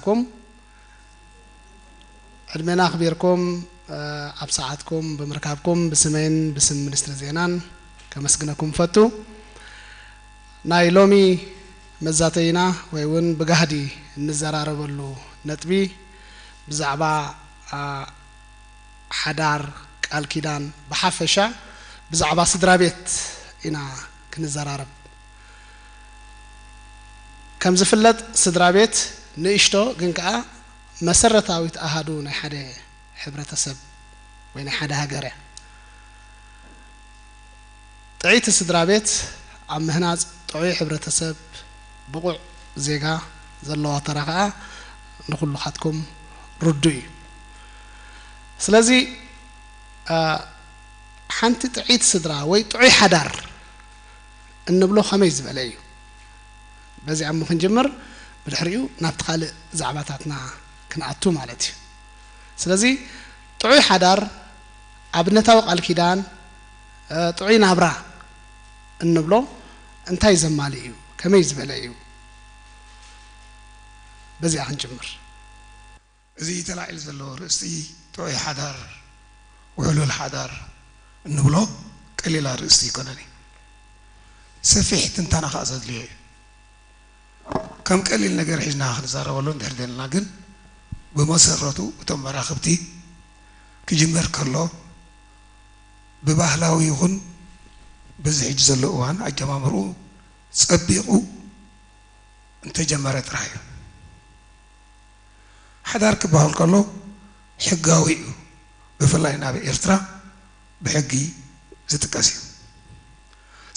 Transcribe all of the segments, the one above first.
ኩም ዕድሜና ኣኽቢርኩም ኣብ ሰዓትኩም ብምርካብኩም ብስመይን ብስም ሚኒስትሪ ዜናን ከመስግነኩም ፈቱ። ናይ ሎሚ መዛተይና ወይ እውን ብጋህዲ እንዘራረበሉ ነጥቢ ብዛዕባ ሓዳር፣ ቃል ኪዳን፣ ብሓፈሻ ብዛዕባ ስድራ ቤት ኢና ክንዘራረብ። ከም ዝፍለጥ ስድራ ቤት ንእሽቶ ግን ከኣ መሰረታዊት ኣሃዱ ናይ ሓደ ሕብረተሰብ ወይ ናይ ሓደ ሃገር እያ። ጥዕይቲ ስድራ ቤት ኣብ ምህናጽ ጥዑይ ሕብረተሰብ፣ ብቑዕ ዜጋ ዘለዋ ተራ ከኣ ንኹልኻትኩም ርዱእ እዩ። ስለዚ ሓንቲ ጥዕይቲ ስድራ ወይ ጥዑይ ሓዳር እንብሎ ከመይ ዝበለ እዩ? በዚኣ እሞ ክንጅምር፣ ብድሕሪኡ ናብቲ ካልእ ዛዕባታትና ክንኣቱ ማለት እዩ። ስለዚ ጥዑይ ሓዳር፣ ኣብነታዊ ቃል ኪዳን፣ ጥዑይ ናብራ እንብሎ እንታይ ዘማልእ እዩ? ከመይ ዝበለ እዩ? በዚኣ ክንጅምር። እዚ ተላዒሉ ዘሎ ርእስቲ ጥዑይ ሓዳር፣ ውሕሉል ሓዳር እንብሎ ቀሊል ኣርእስቲ ኣይኮነን እዩ። ሰፊሕ ትንተና ከኣ ዘድልዮ እዩ። ከም ቀሊል ነገር ሒዝና ክንዛረበሉ እንድሕር ደለና ግን፣ ብመሰረቱ እቶም መራኽብቲ ክጅመር ከሎ ብባህላዊ ይኹን በዚ ሕጂ ዘሎ እዋን ኣጀማምርኡ ጸቢቑ እንተጀመረ ጥራሕ እዩ። ሓዳር ክበሃል ከሎ ሕጋዊ እዩ። ብፍላይ ናብ ኤርትራ ብሕጊ ዝጥቀስ እዩ።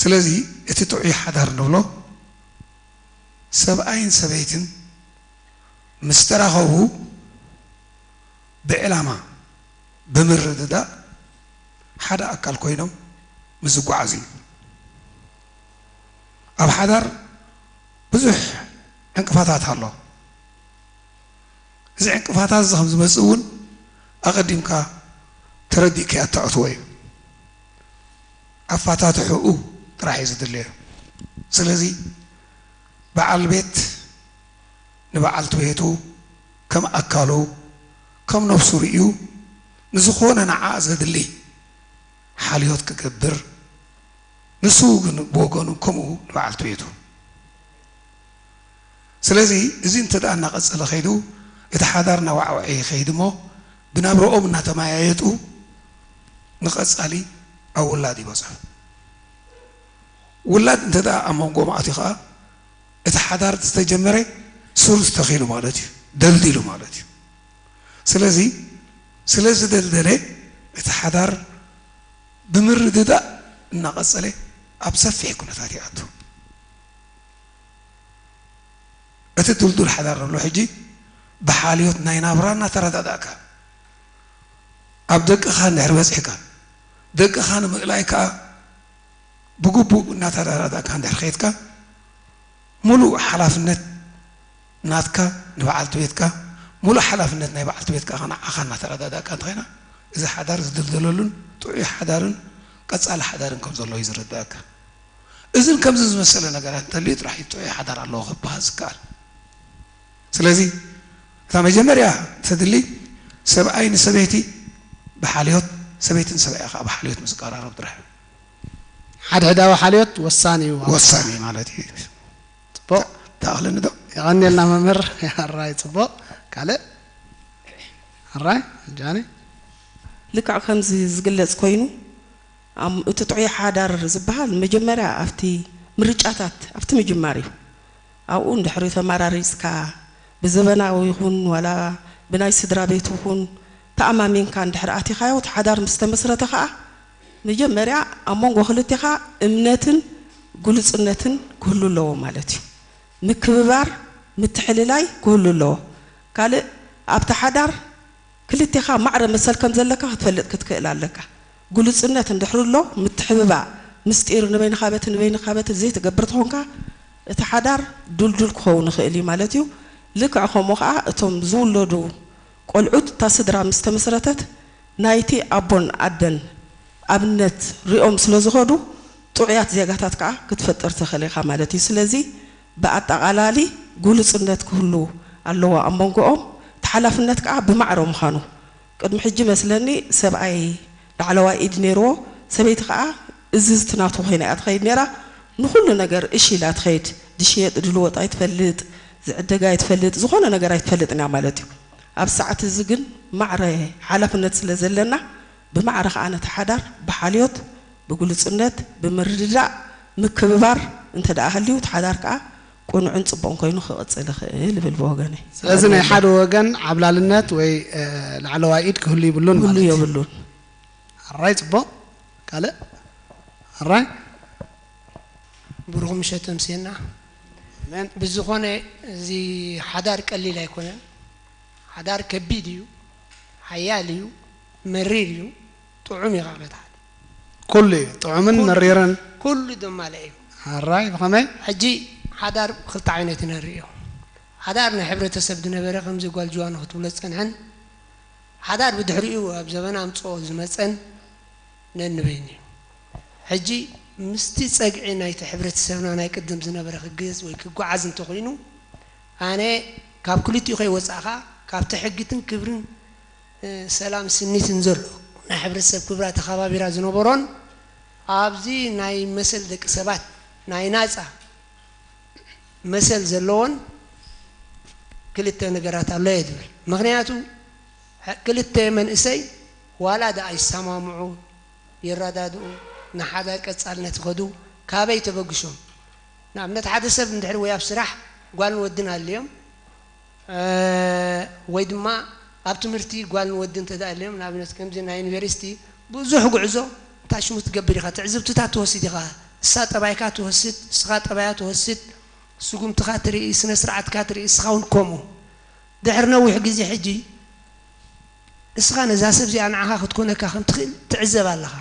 ስለዚ እቲ ጥዑይ ሓዳር ንብሎ ሰብኣይን ሰበይትን ምስ ተራኸቡ ብዕላማ ብምርድዳእ ሓደ ኣካል ኮይኖም ምስ ዝጓዓዙ እዩ። ኣብ ሓዳር ብዙሕ ዕንቅፋታት ኣሎ። እዚ ዕንቅፋታት እዚ ከም ዝመጽእ እውን ኣቐዲምካ ተረዲእካዮ እተእትዎ እዩ። ኣፋታትሕኡ ጥራሕ እዩ ዝድለዮ። ስለዚ በዓል ቤት ንበዓልቲ ቤቱ ከም ኣካሉ ከም ነብሱ ርእዩ ንዝኾነ ንዓኣ ዘድሊ ሓልዮት ክገብር፣ ንሱ ግን ብወገኑ ከምኡ ንበዓልቲ ቤቱ። ስለዚ እዚ እንተ ደኣ እናቐጸለ ከይዱ፣ እቲ ሓዳር እናዋዕወዐ ይኸይድ እሞ፣ ብናብረኦም እናተመያየጡ ንቐጻሊ ኣብ ውላድ ይበጽሑ። ውላድ እንተ ደኣ ኣብ መንጎኦም ኣትዩ ኸኣ፣ እቲ ሓዳር ዝተጀመረ ሱር ዝተኺሉ ማለት እዩ፣ ደልዲሉ ማለት እዩ። ስለዚ ስለ ዝደልደለ እቲ ሓዳር ብምርድዳእ እናቐጸለ ኣብ ሰፊሕ ኩነታት ይኣቱ። እቲ ድልዱል ሓዳር ንብሎ ሕጂ ብሓልዮት ናይ ናብራ እናተረዳዳእካ ኣብ ደቅኻ እንድሕር በጺሕካ ደቅኻ ንምእላይ ከኣ ብግቡእ እናተረዳዳእካ እንድሕር ከይድካ፣ ምሉእ ሓላፍነት ናትካ ንበዓልቲ ቤትካ፣ ምሉእ ሓላፍነት ናይ በዓልቲ ቤትካ ከኣ ንዓኻ እናተረዳዳእካ እንተኾይና፣ እዚ ሓዳር ዝድልደለሉን ጥዑይ ሓዳርን ቀጻሊ ሓዳርን ከም ዘሎ እዩ ዝርድኣካ። እዝን ከምዚ ዝመሰለ ነገራት እንተልዩ ጥራሕ እዩ ጥዑይ ሓዳር ኣለዎ ክበሃል ዝከኣል። ስለዚ እታ መጀመርያ ተድሊ ሰብኣይ ንሰበይቲ ብሓልዮት፣ ሰበይቲ ንሰብኣያ ከኣ ብሓልዮት ምስ ዝቀራረቡ ጥራሕ እዩ። ሓድሕዳዊ ሓልዮት ወሳኒ እዩ። ወሳኒ ማለት እዩ። ጽቡቕ። ተኣኽለኒ ዶ? የቐንየልና መምህር። ኣራይ ጽቡቕ። ካልእ ኣራይ ጃኒ። ልክዕ ከምዚ ዝግለጽ ኮይኑ፣ ኣም- እቲ ጥዑይ ሓዳር ዝበሃል መጀመርያ ኣብቲ ምርጫታት ኣብቲ ምጅማር እዩ። ኣብኡ እንድሕሪ ተመራሪጽካ ብዘበናዊ ይኹን ዋላ ብናይ ስድራ ቤት ይኹን ተኣማሚንካ እንድሕር ኣቲኻዮ፣ እቲ ሓዳር ምስ ተመስረተ ኸኣ መጀመርያ ኣብ መንጎ ክልቴኻ እምነትን ግሉጽነትን ክህሉ ኣለዎ ማለት እዩ። ምክብባር፣ ምትሕልላይ ክህሉ ኣለዎ። ካልእ ኣብቲ ሓዳር ክልቴኻ ማዕረ መሰል ከም ዘለካ ክትፈልጥ ክትክእል ኣለካ። ግሉጽነት እንድሕር ኣሎ፣ ምትሕብባር፣ ምስጢር ንበይንኻ በቲ ንበይንኻ በቲ ዘይትገብር ተኾንካ፣ እቲ ሓዳር ዱልዱል ክኸውን ይኽእል እዩ ማለት እዩ። ልክዕ ከምኡ ኸኣ እቶም ዝውለዱ ቆልዑት እታ ስድራ ምስ ተመስረተት ናይቲ ኣቦን ኣደን ኣብነት ሪኦም ስለ ዝኸዱ ጥዑያት ዜጋታት ከኣ ክትፈጥር ትኽእል ኢኻ ማለት እዩ። ስለዚ ብኣጠቓላሊ ግሉጽነት ክህሉ ኣለዎ ኣብ መንጎኦም። እቲ ሓላፍነት ከዓ ብማዕረ ምዃኑ ቅድሚ ሕጂ መስለኒ ሰብኣይ ላዕለዋይ ኢድ ነይርዎ፣ ሰበይቲ ከዓ እዝዝቲ ናቱ ኮይና እያ ትኸይድ ነይራ። ንኹሉ ነገር እሺ ኢላ ትኸይድ። ዝሽየጥ ድልወጥ ኣይትፈልጥ፣ ዝዕደግ ኣይትፈልጥ፣ ዝኾነ ነገር ኣይትፈልጥን እያ ማለት እዩ። ኣብ ሰዓት እዚ ግን ማዕረ ሓላፍነት ስለ ዘለና ብማዕረ ከዓ ነቲ ሓዳር ብሓልዮት፣ ብግሉጽነት፣ ብምርድዳእ፣ ምክብባር እንተ ደኣ ሃልዩ እቲ ሓዳር ከዓ ቅኑዕን ጽቡቕን ኮይኑ ክቕጽል ይኽእል እብል ብወገነይ። ስለዚ ናይ ሓደ ወገን ዓብላልነት ወይ እ፣ ላዕለዋይ ኢድ ክህሉ ይብሉን ክህሉ ማለት እዩ። የብሉን። ኣራይ ጽቡቕ። ካልእ ኣራይ ብሩኽ ምሸት ተምስየና። ኣሜን። ብዝኾነ እዚ ሓዳር ቀሊል ኣይኮነን። ሓዳር ከቢድ እዩ፣ ሓያል እዩ፣ መሪር እዩ፣ ጥዑም እዩ። ካብ ነቲ ሓደ ኩሉ እዩ ጥዑምን ኩሉ- መሪርን። ኩሉ ዘማልአ እዩ። ኣራይ ብኸመይ? ሕጂ ሓዳር ክልተ ዓይነት ኢና ንርእዮ። ሓዳር ናይ ሕብረተሰብ ዝነበረ ከምዚ ጓል ጅዋኖ ክትብሎ ዝጸንሐን ሓዳር ብድሕሪኡ ኣብ ዘበን ኣምጽኦ ዝመጸን ነንበይኑ እዩ። ሕጂ ምስቲ ጸግዒ ናይቲ ሕብረተሰብና ናይ ቅድም ዝነበረ ክግዝ ወይ ክጓዓዝ እንተኾይኑ ኣነ ካብ ክልቲኡ ከይወጻእኻ ካብቲ ሕግትን ክብርን ሰላም ስኒትን ዘሎ ናይ ሕብረተሰብ ክብራ ተኸባቢራ ዝነበሮን ኣብዚ ናይ መሰል ደቂ ሰባት ናይ ናጻ መሰል ዘለዎን ክልተ ነገራት ኣሎ እየ ዝብል። ምኽንያቱ ክልተ መንእሰይ ዋላ ደኣ ይሰማምዑ፣ ይረዳድኡ፣ ንሓዳር ቀጻልነት ይኸዱ፣ ካበይ ተበግሾም? ንኣብነት ሓደ ሰብ እንድሕር ወይ ኣብ ስራሕ ጓልን ወድን ኣልዮም ወይ ድማ ኣብ ትምህርቲ ጓልን ወድን እንተ ኣልዮም ንኣብነት ከምዚ ናይ ዩኒቨርሲቲ ብዙሕ ጉዕዞ እንታይ ሽሙ ትገብር ኢኻ፣ ትዕዝብትታት ትወስድ ኢኻ፣ እሳ ጠባይካ ትወስድ፣ እስኻ ጠባያ ትወስድ፣ ስጉምትኻ ትርኢ፣ ስነ ስርዓትካ ትርኢ፣ እስኻ እውን ከምኡ። ድሕሪ ነዊሕ ግዜ ሕጂ እስኻ ነዛ ሰብ እዚኣ ንዓኻ ክትኮነካ ከም ትኽእል ትዕዘብ ኣለኻ።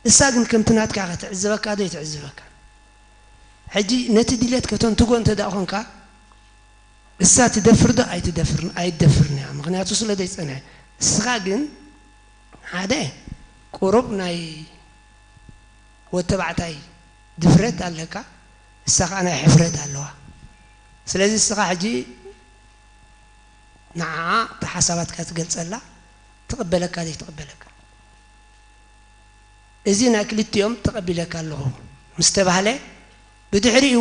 እሳ ግን ከምቲ ናትካ እያ ትዕዘበካ ዶ ኣይትዕዘበካ? ሕጂ ነቲ ድሌት ከተንትጎ እንተ ደኣ ኾንካ እሳ ትደፍር ዶ ኣይትደፍርን? ኣይትደፍርን እያ። ምኽንያቱ ስለ ዘይጸንሐ። እስኻ ግን ሓደ ቁሩብ ናይ ወተባዕታይ ድፍረት ኣለካ፣ እሳ ከዓ ናይ ሕፍረት ኣለዋ። ስለዚ እስኻ ሕጂ ንዓዓ እቲ ሓሳባትካ ትገልጸላ ትቕበለካ ዘይትቕበለካ። እዚ ናይ ክልቲኦም ተቐቢለካ ኣለኹ ምስ ተባህለ ብድሕሪኡ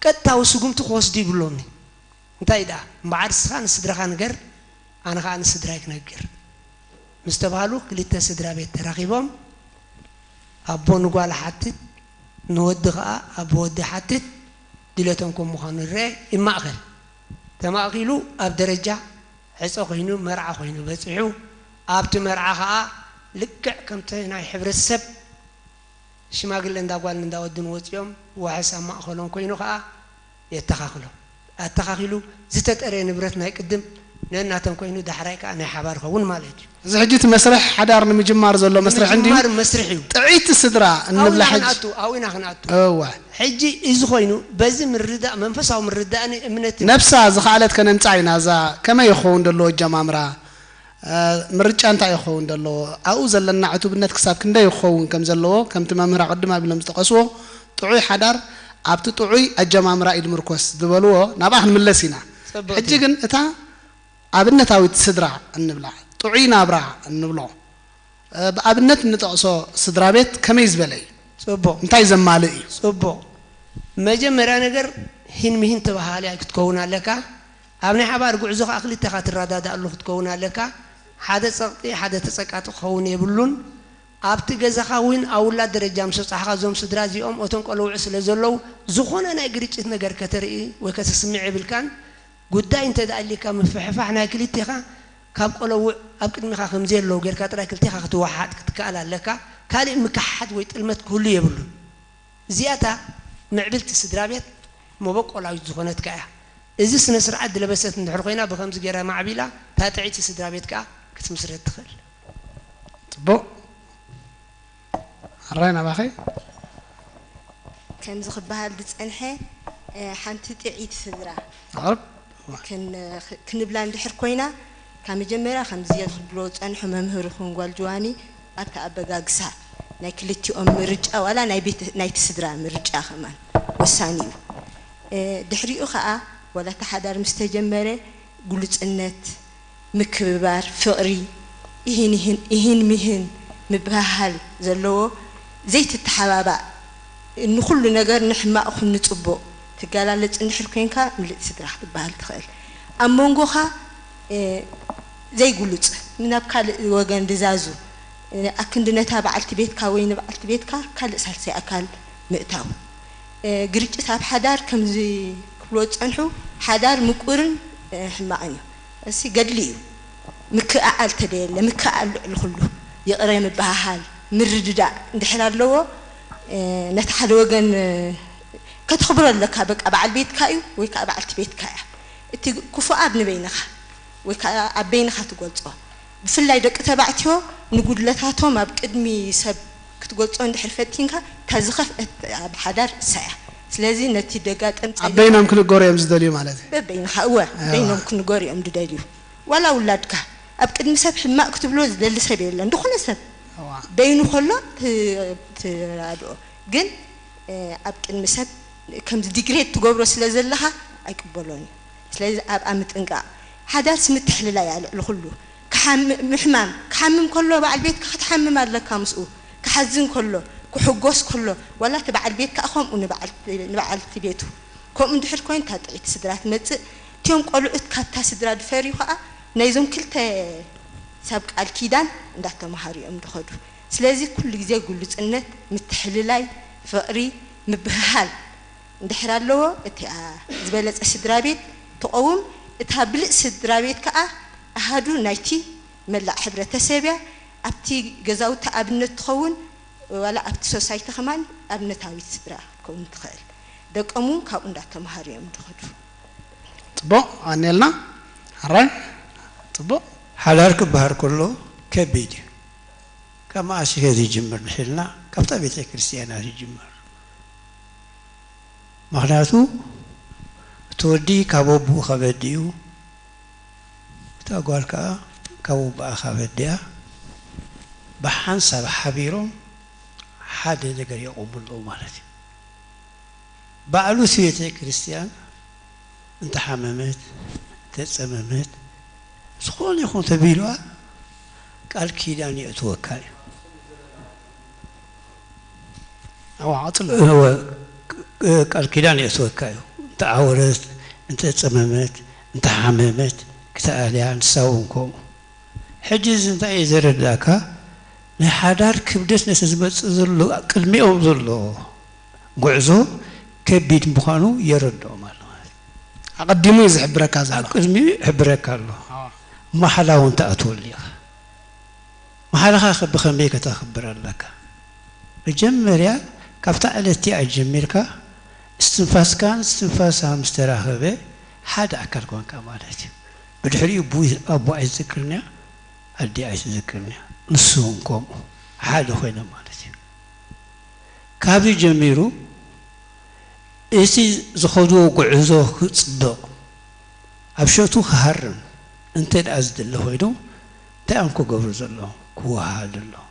ቀጥታዊ ስጉምቲ ክወስዱ ይብሎምኒ። እንታይ ደኣ እምበዓር እስኻ ንስድራኻ ንገር ኣነ ኸዓ ንስድራይ ክነግር ምስ ተባህሉ ክልተ ስድራ ቤት ተራኺቦም ኣቦ ንጓል ሓትት ንወዲ ኸዓ ኣቦ ወዲ ሓትት ድሌቶም ከም ምዃኑ ይረአ ይማእኸል ተማእኪሉ ኣብ ደረጃ ሕፀ ኮይኑ መርዓ ኮይኑ በፂሑ ኣብቲ መርዓ ኸዓ ልክዕ ከምቲ ናይ ሕብረተሰብ ሽማግለ እንዳ ጓልን እንዳ ወድን ወፂኦም ዋሕስ ኣብ ማእኸሎም ኮይኑ ከዓ የተኻኽሎ ኣተኻኺሉ ዝተጠረየ ንብረት ናይ ቅድም ነናቶም ኮይኑ ዳሕራይ ከዓ ናይ ሓባር ኸውን ማለት እዩ። እዚ ሕጂ እቲ መስርሕ ሓዳር ንምጅማር ዘሎ መስርሕ እንድዩ። ንምጅማር መስርሕ እዩ። ጥዕይቲ ስድራ እንብላ ኣብኡ ኢና ሕጂ። ክንኣቱ ኣብኡ ኢና ክንኣቱ። እወ። ሕጂ እዚ ኮይኑ በዚ ምርዳእ መንፈሳዊ ምርዳእን እምነትን ነብሳ ዝኸኣለት ከነምጻ ኢና እዛ ከመይ ይኸውን ደሎ ኣጀማምራ ምርጫ እንታይ ይኸውን ዘለዎ ኣብኡ ዘለና ዕቱብነት ክሳብ ክንደይ ክኸውን ከም ዘለዎ ከምቲ መምህር ኣቐድም ኣቢሎም ዝጠቐስዎ ጥዑይ ሓዳር ኣብቲ ጥዑይ ኣጀማምራ እዩ ዝምርኮስ ዝበልዎ ናብኣ ክንምለስ ኢና። ሕጂ ግን እታ ኣብነታዊት ስድራ እንብላ ጥዑይ ናብራ እንብሎ ብኣብነት እንጠቕሶ ስድራ ቤት ከመይ ዝበለ እዩ? ጽቡቕ። እንታይ ዘማልእ እዩ? ጽቡቕ። መጀመርያ ነገር ሂን ምሂን ተባሃሊ ክትከውን ኣለካ። ኣብ ናይ ሓባር ጉዕዞ ከዓ ክልተኻ ትረዳድኣሉ ክትከውን ኣለካ። ሓደ ጸቕጢ ሓደ ተጸቃጢ ክኸውን የብሉን። ኣብቲ ገዛኻ እውን ኣብ ውላድ ደረጃ ምስ በጻሕኻ እዞም ስድራ እዚኦም እቶም ቆለውዕ ስለ ዘለዉ ዝኾነ ናይ ግርጭት ነገር ከተርኢ ወይ ከተስምዕ የብልካን። ጉዳይ እንተ ደኣ ኣልዩካ ምፍሕፋሕ ናይ ክልቴኻ ካብ ቆለውዕ ኣብ ቅድሜኻ ከምዘየለዉ ጌርካ ጥራይ ክልቴኻ ክትወሓጥ ክትከኣል ኣለካ። ካሊእ ምክሕሓት ወይ ጥልመት ክህሉ የብሉን። እዚኣታ ምዕብልቲ ስድራ ቤት መበቆላዊት ዝኾነትካ እያ። እዚ ስነ ስርዓት ዝለበሰት እንድሕር ኮይና ብኸምዚ ጌራ ማዕቢላ እታ ጥዕይቲ ስድራ ቤት ከኣ ክትምስርት ትኽእል። ጽቡቕ። ኣራይ ናባኸ። ከምዚ ክበሃል ዝጸንሐ ሓንቲ ጥዕይቲ ስድራ ኣቕርብ። ክንብላ እንድሕር ኮይና ካብ መጀመርያ ከምዚ ክብሎ ዝጸንሑ መምህር ይኹን ጓል ጅዋኒ ኣብቲ ኣበጋግሳ ናይ ክልቲኦም ምርጫ ዋላ ናይ ቤት ናይቲ ስድራ ምርጫ ከማን ወሳኒ እዩ። ድሕሪኡ ከኣ ዋላ እቲ ሓዳር ምስ ተጀመረ ግሉጽነት፣ ምክብባር፣ ፍቕሪ፣ ኢሂን ኢሂን፣ ኢሂን ሚሂን ምብህሃል ዘለዎ፣ ዘይትተሓባባእ፣ ንኹሉ ነገር ንሕማቕ ኹን ንጽቡቕ ትገላለጽ እንድሕር ኮይንካ ምልእቲ ስድራ ክትበሃል ትኽእል። ኣብ መንጎኻ፣ እ፣ ዘይግሉጽ፣ ናብ ካልእ ወገን ድዛዙ፣ እ፣ ኣክንዲ ነታ በዓልቲ ቤትካ ወይ ንበዓልቲ ቤትካ ካልእ ሳልሳይ ኣካል ምእታው። እ፣ ግርጭት ኣብ ሓዳር ከምዚ ክብሎ ዝጸንሑ፣ ሓዳር ምቁርን፣ እ፣ ሕማቕን እዩ። እሲ ገድሊ እዩ። ምክእኣል ተደየለ፣ ምክእኣል ልዕሊ ኩሉ፣ ይቕረ ምበሃሃል፣ ምርድዳእ እንድሕር ኣለዎ፣ እ፣ ነቲ ሓደ ወገን፣ እ፣ ከተኽብሮ ኣለካ። በቃ በዓል ቤትካ እዩ ወይ ከዓ በዓልቲ ቤትካ እያ። እቲ ክፉኣብ ንበይንኻ ወይ ከዓ ኣብ በይንኻ ትገልጾ። ብፍላይ ደቂ ተባዕትዮ ንጉድለታቶም ኣብ ቅድሚ ሰብ ክትገልጾ እንድሕር ፈቲንካ፣ እታ ዝኸፍአት ኣብ ሓዳር እሳ እያ። ስለዚ ነቲ ደጋጠም ኣብ ጸገም በይኖም ክንገሩ እዮም ዝደልዩ ማለት እዩ። በበይንኻ፣ እወ፣ እዋ። በይኖም ክንገሩ እዮም ዝደልዩ። ዋላ ውላድካ ኣብ ቅድሚ ሰብ ሕማቕ ክትብሎ ዝደሊ ሰብ የለን። ዝኾነ ሰብ እዋ። በይኑ ከሎ ት-፣ ትራድኦ። ግን፣ እ፣ ኣብ ቅድሚ ሰብ ከምዚ ዲግሬድ ትገብሮ ስለ ዘለኻ ኣይቅበሎን እዩ። ስለዚ ኣብኣ ምጥንቃቕ። ሓዳርሲ ምትሕልላይ እያ ልዕሊ ኩሉ። ክሓም-፣ ምሕማም፣ ክሓምም ከሎ በዓል ቤትካ ክትሓምም ኣለካ ምስኡ። ክሓዝን ከሎ፣ ክሕጎስ ከሎ፣ ዋላ እቲ በዓል ቤትካ ከምኡ ንበዓል-፣ ንበዓልቲ ቤቱ። ከምኡ እንድሕር ኮይኑ እታ ጥዕይቲ ስድራ ትመጽእ። እቲኦም ቆልዑት ካብታ ስድራ ድፈርዩ ኸኣ ናይዞም ክልተ ሰብ ቃል ኪዳን እንዳተምሃሩ እዮም ድኸዱ። ስለዚ ኩሉ ግዜ ግሉጽነት፣ ምትሕልላይ፣ ፍቕሪ፣ ምብህሃል እንድሕር ኣለዎ፣ እቲኣ ዝበለጸ ስድራ ቤት ትቐውም። እታ ብልጽ ስድራ ቤት ከኣ ኣሃዱ ናይቲ መላእ ሕብረተሰብ እያ። ኣብቲ ገዛውቲ ኣብነት ትኸውን፣ ዋላ ኣብቲ ሶሳይቲ ከማን ኣብነታዊት ስድራ ክትከውን ትኽእል። ደቆም እውን ካብኡ እንዳተምሃሩ እዮም ዝኸዱ። ጽቡቕ፣ ኣኔልና። ሕራይ፣ ጽቡቕ። ሓዳር ክበሃል ከሎ ከቢድ እዩ። ካብ መኣስ ከ ዝጅምር ንሒልና፣ ካብታ ቤተ ክርስቲያና ዝጅምር። ምኽንያቱ፣ እቲ ወዲ ካብ ኣቦኡ ከበድ እዩ፣ እታ ጓል ከኣ ካብ ኣቦኣ ከበድ እያ። ብሓንሳብ ሓቢሮም ሓደ ነገር የቑሙ ኣለዉ ማለት እዩ። ባዕሉ እቲ ቤተ ክርስቲያን እንተሓመመት፣ እንተጸመመት፣ ዝኾነ ይኹን ተቢሉዋ ቃል ኪዳን የእትወካ እዩ። ኣዋ፣ ቀጽሎ። እወ፣ ቃል ኪዳን የእትወካ እዩ። እንተዓወረት፣ እንተጸመመት፣ እንተሓመመት፣ ክተኣልያ፣ ንሳ እውን ከምኡ። ሕጂ እዚ እንታይ እዩ ዘረዳእካ? ናይ ሓዳር ክብደት ነቲ ዝመጽእ ዘሎ፣ ቅድሚኦም ዘሎ ጉዕዞ ከቢድ ምዃኑ የረድኦም ኣሎ ማለት እዩ። ኣቐዲሙ እዩ ዝሕብረካ ዘሎ። ኣብ ቅድሚኡ ይሕብረካ ኣሎ። ኣዋ። ማሕላ እውን ትኣትወሉ ኢኻ። ማሕላኻ ከ ብኸመይ ከተኽብር ኣለካ? መጀመርያ ካብታ ዕለት እቲኣ ጀሚርካ እስትንፋስካን እስትንፋሳ ምስ ተራኸበ ሓደ ኣካል ኮንካ ማለት እዩ። ብድሕሪኡ ቡ-፣ ኣቦኣ እዩ ዝዝክርንያ፣ ኣዲኣ እዩ ዝዝክርንያ። ንሱ እውን ከምኡ ሓደ ኮይኖም ማለት እዩ። ካብዚ ጀሚሩ እቲ ዝኸድዎ ጉዕዞ ክጽብቕ፣ ኣብ ሸቱ ክሃርም እንተ ደኣ ዝደሊ ኮይኑ፣ እንታይ እዮም ክገብሩ ዘለዎም? ክወሃሃዱ ኣለዎም።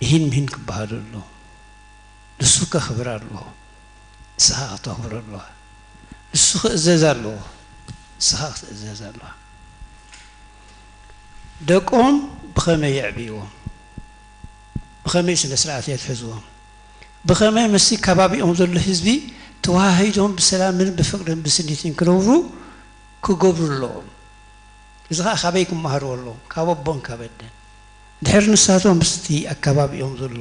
እሂን ምሂን ክበሃሉ ኣለዎም። ንሱ ከኽብር ኣለዎ፣ ንስኻ ከተኽብር ኣለዋ። ንሱ ክእዘዝ ኣለዎ፣ ንስኻ ክትእዘዝ ኣለዋ። ደቆም ብኸመይ የዕብይዎም? ብኸመይ ስነ ስርዓት የትሕዝዎም? ብኸመይ ምስቲ ከባቢኦም ዘሎ ህዝቢ ተወሃሂዶም ብሰላምን ብፍቕርን ብስኒትን ክነብሩ ክገብሩ ኣለዎም? እዚ ኸኣ ካበይ ክመሃርዎ ኣለዎም? ካብ ኣቦን ካብ ኣደን። ድሕሪ ንሳቶም ምስቲ ኣከባቢኦም ዘሎ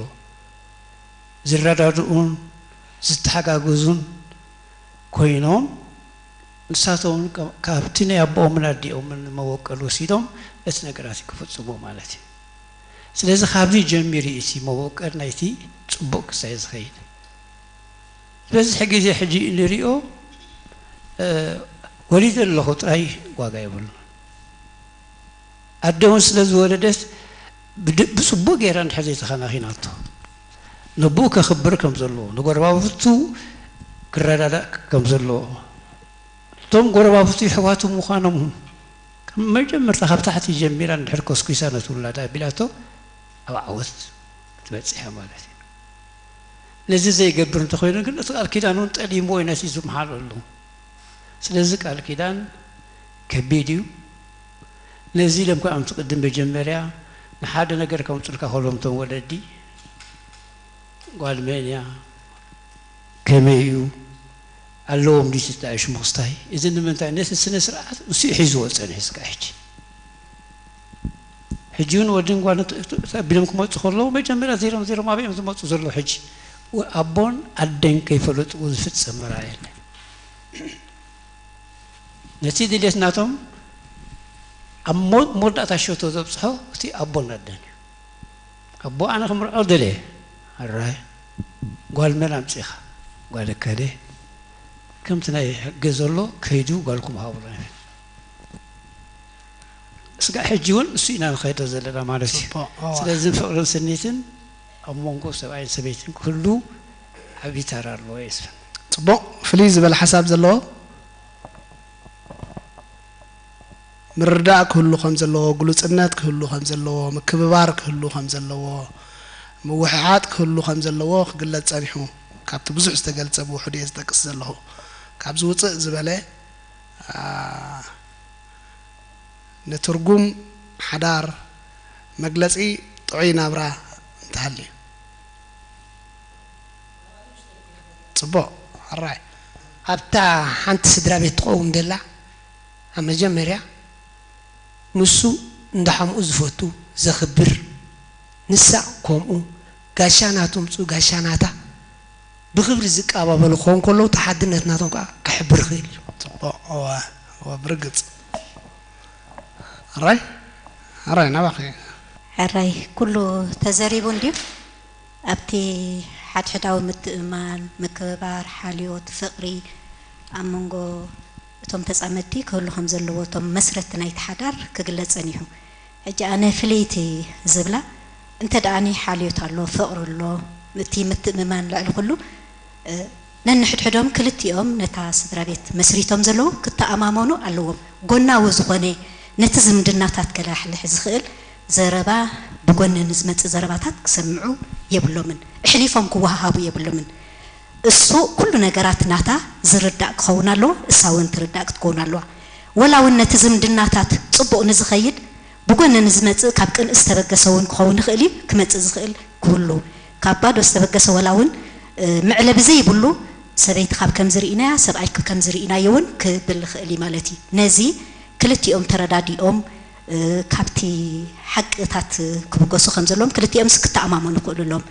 ዝረዳድኡን ዝተሓጋገዙን ኮይኖም፣ ንሳቶም እውን ካ-፣ ካብቲ ናይ ኣቦኦምን ኣዲኦምን መበቆል ወሲዶም ነቲ ነገራት ክፍጽሙ ማለት እዩ። ስለዚ ካብዚ ጀሚሩ እዩ እቲ መበቆል ናይቲ ጽቡቕ ክሳይ ዝኸይድ። ዝበዝሕ ግዜ ሕጂ እንሪኦ፣ እ፣ ወሊደ ኣለኹ ጥራይ ዋጋ የብሉን። ኣደ እውን ስለ ዝወለደት ብድ-፣ ብጽቡቕ ገይራ እንድሕር ዘይተኸናኺናቶ፣ ነቦኡ ከኽብር ከም ዘለዎ፣ ንጎረባብቱ ክረዳዳእ ከም ዘለዎ፣ እቶም ጎረባብቱ የሕዋቱ ምዃኖም ካብ መጀመርታ ካብ ታሕቲ ጀሚራ እንድሕር ኮስኲሳ ነቲ ውላዳ ኣቢላቶ ኣብ ዓወት ትበጽሕ እያ ማለት እዩ። ነዚ ዘይገብር እንተኾይኑ ግን እቲ ቃል ኪዳን እውን ጠሊምዎ እዩ ነቲ ዝመሓለሉ። ስለዚ ቃል ኪዳን ከቢድ እዩ። ነዚ ኢሎም ከኣ ኣምቲ ቅድም መጀመርያ ንሓደ ነገር ከምጽልካ ከሎም እቶም ወለዲ፣ ጓል መን እያ፣ ከመይ እዩ፣ ኣለዎም ድዩ እቲ ተኣሽሙ ክስታይ? እዚ ንምንታይ? ነቲ ስነ ስርዓት ንሱ እዩ ሒዝዎ ዝጸንሐ እስካዕ ሕጂ። ሕጂ እውን ወድን ጓልን ት-፣ ት-፣ ተቢሎም ክመጹ ከለዉ መጀመርያ ዜሮም ዜሮም ኣበይ እዮም ዝመጹ ዘለዉ? ሕጂ ወ-፣ ኣቦን ኣደን ከይፈለጥዎ ዝፍጸም መርዓ የለን። ነቲ ድሌት ናቶም ኣብ ሞ-፣ መወዳእታ ሸቶ ዘብጽሖ እቲ ኣቦን ኣደን እዩ። ኣቦ ኣነ ክምርዖ ደልየ፣ ኣራይ ጓል መን ኣምጺኻ? ጓል እከሌ። ከምቲ ናይ ሕገ ዘሎ ከይዱ ጓልኩም ሃቡና። ስጋዕ ሕጂ እውን እሱ ኢና ንኸይዶ ዘለና ማለት እዩ። ጽቡቕ፣ እዋ። ስለዚ ፍቕርን ስኒትን ኣብ መንጎ ሰብኣይን ሰበይትን ክህሉ ዓብዪ ተራ ኣለዎ የስፍን። ጽቡቕ፣ ፍልይ ዝበለ ሓሳብ ዘለዎ ምርዳእ ክህሉ ከም ዘለዎ፣ ግሉጽነት ክህሉ ከም ዘለዎ፣ ምክብባር ክህሉ ከም ዘለዎ፣ ምውሕሓጥ ክህሉ ከም ዘለዎ ክግለጽ ጸኒሑ። ካብቲ ብዙሕ ዝተገልጸ ብውሕዱ እየ ዝጠቅስ ዘለኹ። ካብዚ ውጽእ ዝበለ፣ ኣ፣ ንትርጉም ሓዳር መግለጺ ጥዑይ ናብራ እንተሃልዩ። ጽቡቕ፣ ሕራይ። ኣብታ ሓንቲ ስድራ ቤት ትቐውም ደላ፣ ኣብ መጀመርያ ንሱ እንዳ ሓምኡ ዝፈቱ፣ ዘኽብር፣ ንሳ ከምኡ፣ ጋሻ ናቱ ምጹ፣ ጋሻ ናታ፣ ብኽብሪ ዝቀባበሉ ክኸውን ከለዉ፣ እቲ ሓድነት ናቶም ከኣ ክሕብር ይኽእል እዩ። ጽቡቕ፣ እወ፣ እወ፣ ብርግጽ። ሕራይ፣ ሕራይ፣ ናባኺ። ሕራይ፣ ኩሉ ተዘሪቡ እንድዩ። ኣብቲ ሓድሕዳዊ ምትእምማን፣ ምክብባር፣ ሓልዮት፣ ፍቕሪ ኣብ መንጎ እቶም ተጻመድቲ ክህሉ ከም ዘለዎ፣ እቶም መስረትቲ ናይቲ ሓዳር ክግለጽ ጸኒሑ። ሕጂ ኣነ ፍልይቲ ዝብላ፣ እንተ ደኣ ሓልዮት ኣሎ፣ ፍቕሪ ኣሎ፣ እቲ ምትእምማን ልዕሊ ኩሉ፣ እ፣ ነንሕድሕዶም ክልቲኦም ነታ ስድራ ቤት መስሪቶም ዘለዉ ክተኣማመኑ ኣለዎም። ጎናዊ ዝኾነ ነቲ ዝምድናታት ከላሕልሕ ዝኽእል ዘረባ፣ ብጎኒ ንዝመጽእ ዘረባታት ክሰምዑ የብሎምን። ኣሕሊፎም ክወሃሃቡ የብሎምን። እሱ ኩሉ ነገራት ናታ ዝርዳእ ክኸውን ኣለዎ፣ እሳ እውን ትርዳእ ክትከውን ኣለዋ። ወላ እውን ነቲ ዝምድናታት ጽቡቕ ንዝኸይድ ብጎኒ ንዝመጽእ ካብ ቅንኢ ዝተበገሰ እውን ክኸውን ይኽእል እዩ፣ ክመጽእ ዝኽእል ክህሉ። ካብ ባዶ ዝተበገሰ ወላ እውን፣ እ፣ መዕለቢ ዘይብሉ ሰበይቲ ካብ ከምዚ ርኢናያ፣ ሰብኣይ ካብ ከምዚ ርኢናዮ እውን ክብል ይኽእል እዩ ማለት እዩ። ነዚ ክልቲኦም ተረዳዲኦም፣ እ፣ ካብቲ ሓቅታት ክብገሱ ከም ዘለዎም ክልቲኦምስ ክተኣማመኑ ክኽእሉ ኣለዎም።